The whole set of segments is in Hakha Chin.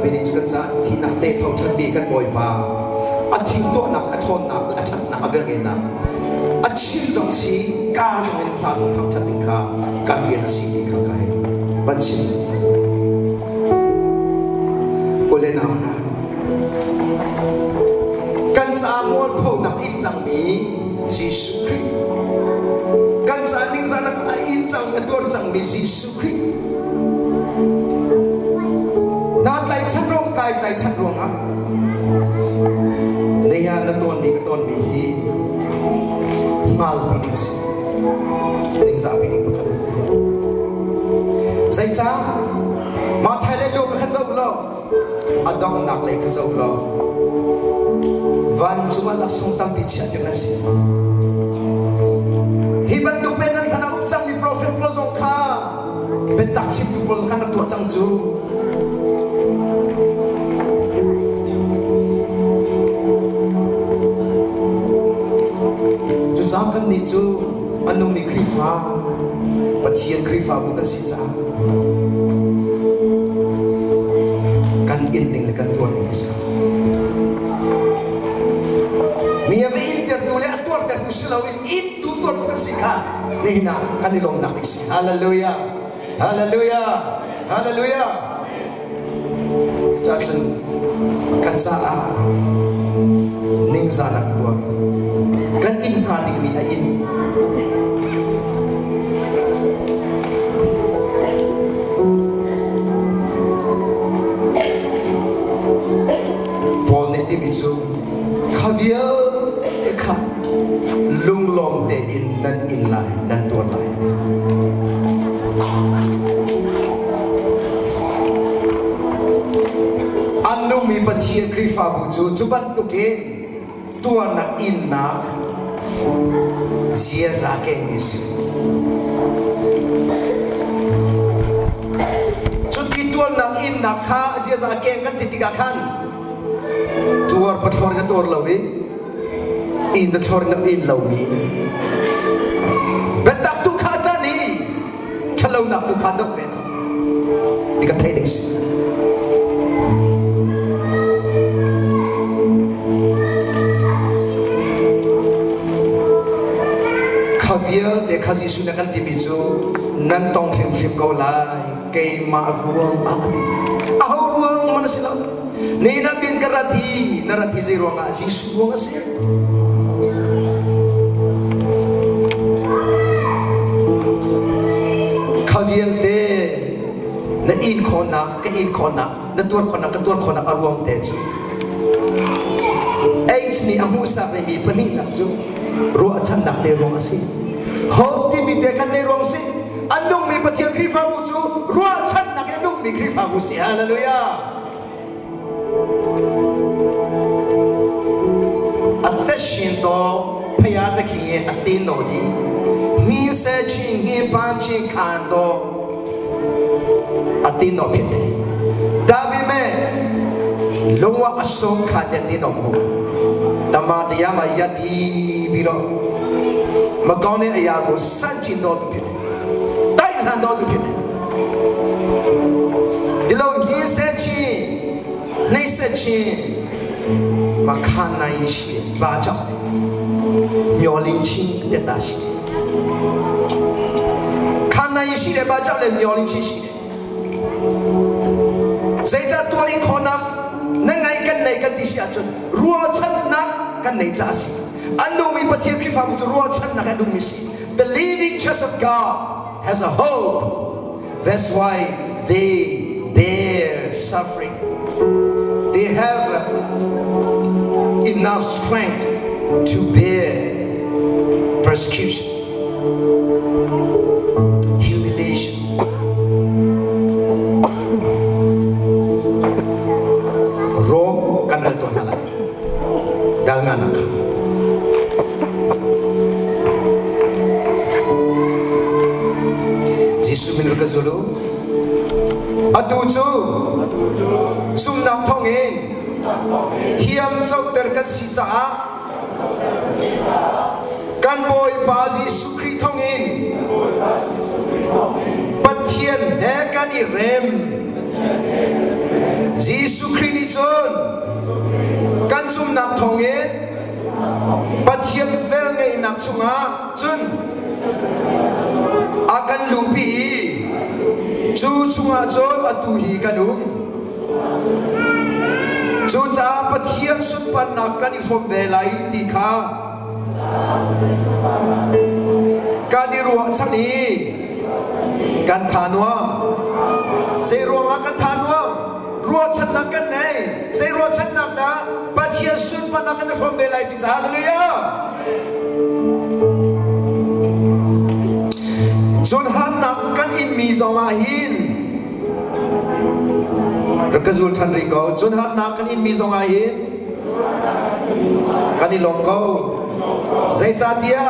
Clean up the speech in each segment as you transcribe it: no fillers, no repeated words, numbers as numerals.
Nih cu kan caah thihnak te tho ṭhanmi kan Bawipa a thing tuahnak, a ṭhawnnak, a ṭhatnak, a velngeihnak a chim zong si, ka zong in hla zong thangṭhat ding kha kan rian a si ti kha ka hei van chim. Ule nau hna, kan caah mualphonak in cangmi Jesuh Khrih, kan caah ningzahnak a in cang, a tuar cangmi Jesuh Khrih Na tlaichan ruang kai tlaichan ruangah Neiha na tawnmi ka tawnmi hi hngalpi ding a si. Ningzahpi ding pakhat Zeicah Mathai le Luka kha zoh law a donghnak lei kha zoh law vancung ah laksawng tampi chiah ding an si. Hi bantuk men nan hlan ah um cangmi profet pawl zong kha biatak chimtu pawl khan rak tuah cang cu. Cucaah kannih cu a nungmi Khrihfa, Pathian Khrihfabu kan si caah kan inn ding le kan tuar ding a si. Mi a va intertu le a tuartertu si loin intu tuartu kan si kha nihin ah kan i lawmnak ding si. Hallelujah! Hallelujah! Hallelujah! Cacun ka caah ningzahnak tuar kan inn hnga dingmi a inn. Paul nih timi cu kha vialte kha lunglawm tein nan in lai, nan tuar lai. An nungmi Pathian Khrihfabu cu cu bantukin tuarnak innak ziaza kengmi si. Cuti tuarnak innak kha ziaza keng kan ti tikah khan tuar pathlor in a tuar lo i inn na thlor in a in lomi biatak tu kha ṭan i ṭhatlonak tu kha doh ve ko ti kan theih ding si. Kha vialte kha Jesuh nih kan timi cu nan tong hrimhrim ko lai keimah ruang ah a ti. Aho ruang man a si lo. Ni na bin ka rat hi na rat hi zei ruangah Jesuh ruang a si. Kha vialte na in khawhnak ka in khawhnak na tuar khawhnak ka tuar khawhnak a ruang te cu AIDS nih a hmuhsak mi pahnihnak cu ruahchannak te ruang a si. Hope timi te kan nei ruang si. An nungmi Pathian Khrihfabu cu ruahchannak in a nungmi Khrihfabu si. Hallelujah. အသက်ရှင်သောဖယားသခင်ရဲ့အသင်းတော်သည်နှင်းဆဲခြင်းနှင်းပန်းခြင်းခံသောအသင်းတော်ဖြစ်တယ်။ဒါပေမဲ့လုံးဝအဆုံးခံတဲ့တင်းတော်မဟုတ်။တမန်တရားမှာယက်တည်ပြီးတော့မကောင်းတဲ့အရာကိုစန့်ကျင်တော်သူဖြစ်တယ်။တိုက်လှန်တော်သူဖြစ်တယ်။ဒီလိုညှင်းဆဲခြင်းနှိပ်စက်ခြင်းမခံနိုင်ရှိဘာကြောင့်မျောလင်းခြင်းတက်တာရှိခံနိုင်ရှိတယ်ဘာကြောင့်လဲမျောလင်းခြင်းရှိတယ်စိတ်ကြတော်ရင်ခေါနာနငိုင်းကန်နေကန်တိရှိအချွတ်ရူချန်နာကန်နေကြစီအနုမီပတိခိဖာဘူးရူချန်နာကန်ဒုမီစီ The living church of God has a hope. That's why they bear suffering. They have enough strength to bear persecution, humiliation. Rome kan rel tuah hna lai. Dal nganak. Jesuh min ka zulu. Atu cu zumnak thawngin thiam coter kan si caah kan Bawipa Jesuh Khrih thawngin Pathian he kan i rem. Jesuh Khrih nih cun kan zumhnak thawngin Pathian velngeihnak chungah cun a kan luhpi i cu chungah cun atu hi kan um. Cucaah Pathian sunparnak kan i hrawm ve lai ti kha kan i ruahchan i kan tha nuam. Zei ruangah kan tha nuam? Ruahchannak kan nei. Zei ruahchannak dah? Pathian sunparnak kan i hrawm ve lai ti caah. Hallelujah! Cun harnak kan inmi zongah hin rak ka zul ṭhan rih ko. Cun harnak kan inmi zongah hin kan i lawm ko. Zeicahtiah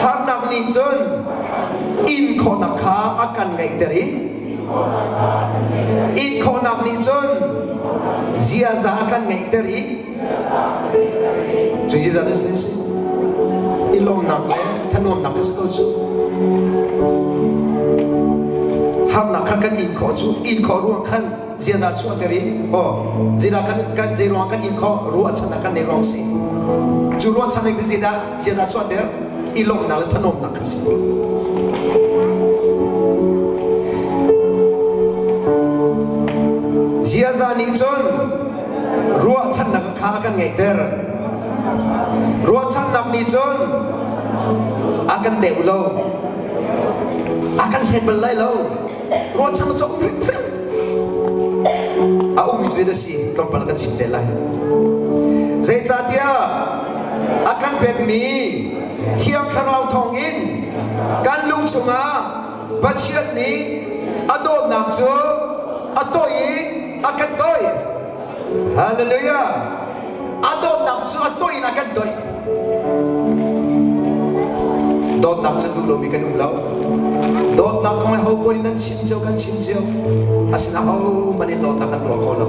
harnak nih cun in khawhnak kha a kan ngeihter i in khawhnak nih cun ziaza a kan ngeihter i cu ziaza cu si i lawmnak le thanuamnak ka si ko cu. Harnak kha kan in khawh cu in khawh ruang khan ziaza chuahter i aw zeidah kan kan zei ruang kan in khawh ruahchannak kan nei ruang si cu ruahchannak cu zeidah ziaza chuahter i lawmhnak le thanuamnak kha si. Ziaza nih cun ruahchannak kha a kan ngeihter. Ruahchannak nih cun a kan deuh lo, a kan hlen bal lai lo. Ruahchannak cu a um hrimhrim. A ummi cu zei dah si tlawmpal kan chim te lai. Zeicahtiah a kan pekmi Thiang Thlarau thawngin kan lung chungah Pathian nih a dawtnak cu a toi i a kan toi. Hallelujah! A dawtnak cu a toi in a kan toi. Dawtnak cu duh lomi kan um lo. Dawtnak kong ho pawl in nan chim cio kan chim cio. Asinain hohmanh in dawtnak kan tuah kho lo.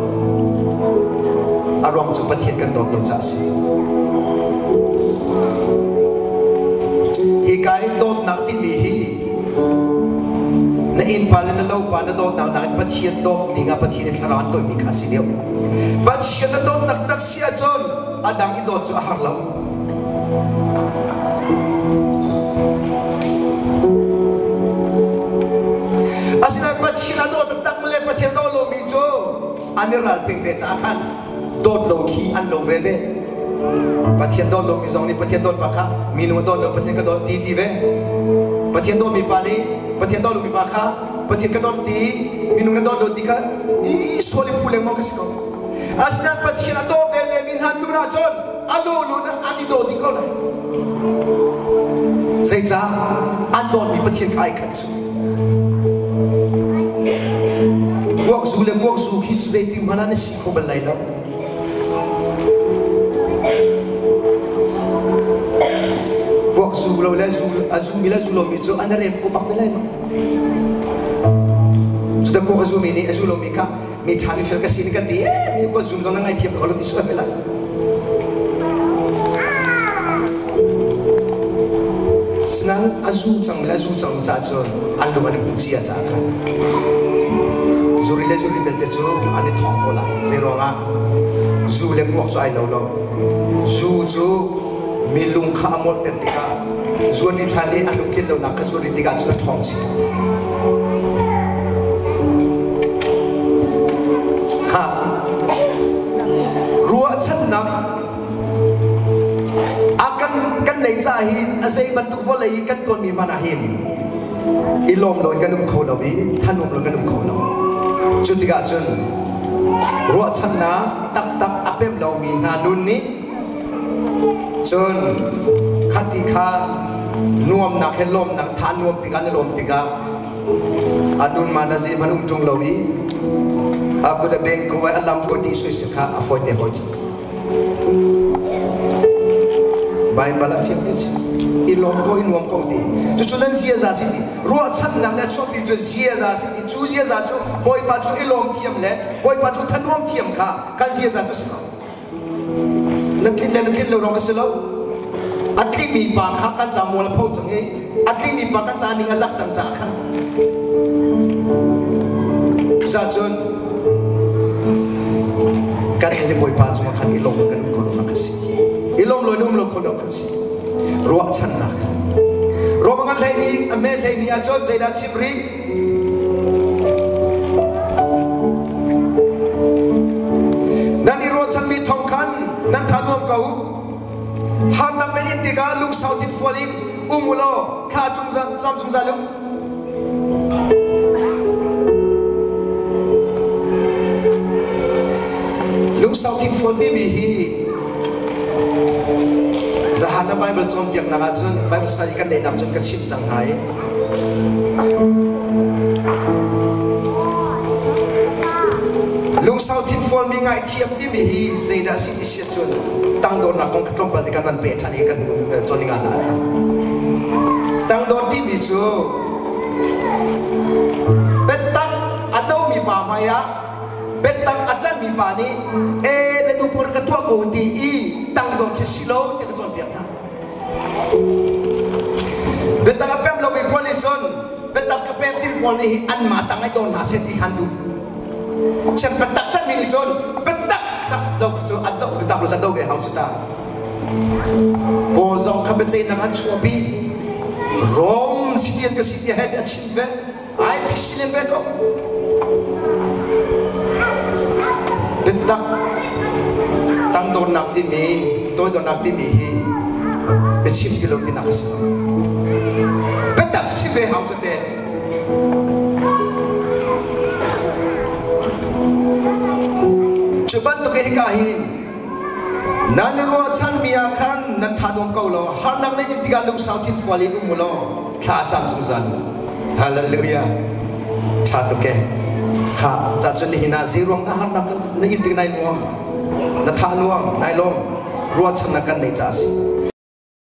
A ruang cu Pathian kan dawt lo caah a si. Hika i dawtnak timi hi na innpa le na lopa na dawtnak nakin Pathian dawt ding ah Pathian i thlarau an toihmi kha a si deuh. Pathian na dawt taktak si ahcun a dang i dawt cu a har lo. Asinain Pathian a dawt taktak le Pathian daw lomi cu an i ral peng ve caah khan dawt lo khi an lo ve ve. Pathian dawt lomi zong nih Pathian dawt pa kha minung a dawt lo Pathian ka dawt ti ti ve. Pathian dawtmi pa nih Pathian dawt lomi pa kha Pathian ka dawt ti minung na dawt lo ti kha i sual i phu lengmang ka si ko. Asinain Pathian a daw ve ve mi hna nun ahcun a lulu na an i daw dih ko lai. Zeicah an dawtmi Pathian kha ai khat cu. Kuakzu le kuakzu khi cu zeitin hmanh ah na si kho bal lai lo. Kuakzu lo le a zumi le zu lomi cu an rem kho bak ne lai lo. Cuta kuak a zumi nih a zu lomi kha mi ṭha mi fel ka si ni kan ti eh mi kuak zum zong na ngaithiam ko lo ti sual lai. Sinan a zu cang le a zu cang ca cun an lung an i hmuh cia caah khan zuri le zuri belte cu an i thawng ko lai. Zei ruangah zu le kuak cu ai lo lo. Zu cu mi lung kha a molhter tikah zuan ri hlan i a lungtlin lonak kha zuan ri tikah cun a ṭhawng chin. Kha ruahchannak a kan kan lei ca hi a zei bantuk vawlei i kan tuanmi hmanh ah hin i lawm lo in kan um kho lo i thanuam lo kan um kho lo. Cu tikah cun ruahchannak taktak a pem lomi hna nun nih cun khati kha nuamnak he lawmnak tha nuam tikah na lawm tikah a nun ma na zei hmanh um ṭung lo i a kut a beng ko ai a lam ko ti sui si kha a fawi te hoi cang. Baibal a fiang ti i lawm ko i nuam ko ti cucu nan ziaza si ti ruahchannak le chuahpi cu ziaza si ti cu ziaza cu Bawipa cu i lawm thiam le Bawipa cu thanuam thiam kha kan ziaza cu si ko na tlin le na tlin lo rong ka si lo a tlingmi pa kha kan ca mual a pho cang i a tlingmi pa kan ca ning a zak cang caah khan cucun. Kan nih Bawipa cungah khan i lawm kan um kho lo nak a si. I lawm lo in um lo kho lo kan si. Ruahchannak. Roma ngan hlei ni a me hlei ni ahcun zeidah chim rih? Nan i ruahchanmi thawng khan nan tha nuam ko. Harnak nan in tikah lungsau tinfual in um u law thla cung cam zungzal u. Lungsau thinfual timi hi zahan na Bible cawnpiaknak ahcun Bible study kan neihnak cun ka chim cang hna i lungsau thinfual mi ngaihthiam timi hi zeidah a si ti si ahcun tangdornak kong kha tlawmpal te kan van peh ṭhan i kan cawn ninga zan ah khan tangdor timi cu biatak a domi pa hmai ah biatak a ṭanmi pa nih e na nupur ka tuah ko ti i tangdor khi si lo ti ka cawnpiak hna. Biatak a pem lomi pawl nih cun biatak ka pem timi pawl nih anmah tang ai dawn hna seh ti khan duh. Sian biatak ṭanmi nih cun biatak sak lo cu an doh biatak lo san do ve hau cu ta. Paul zong kha biaceihnak an chuahpi. Rom citian ka si tiah he a chim ve. IPC len ve ko. Biatak tangdornak timi toidornak timi hi biachim ti lo tinak a si. Biatak cu chim ve hau cu te. Cu bantuk in hika hin nan i ruahchanmi ah khan nan tha nuam ko law harnak nan in tikah lungsau thinfual in um u law thla cam zungzal u. Hallelujah. Tha tuk e. Kha ca cun nihin ah zeiruang na harnak na in tik nai nuam na tha nuam nai lawm ruahchannak kan nei ca a si.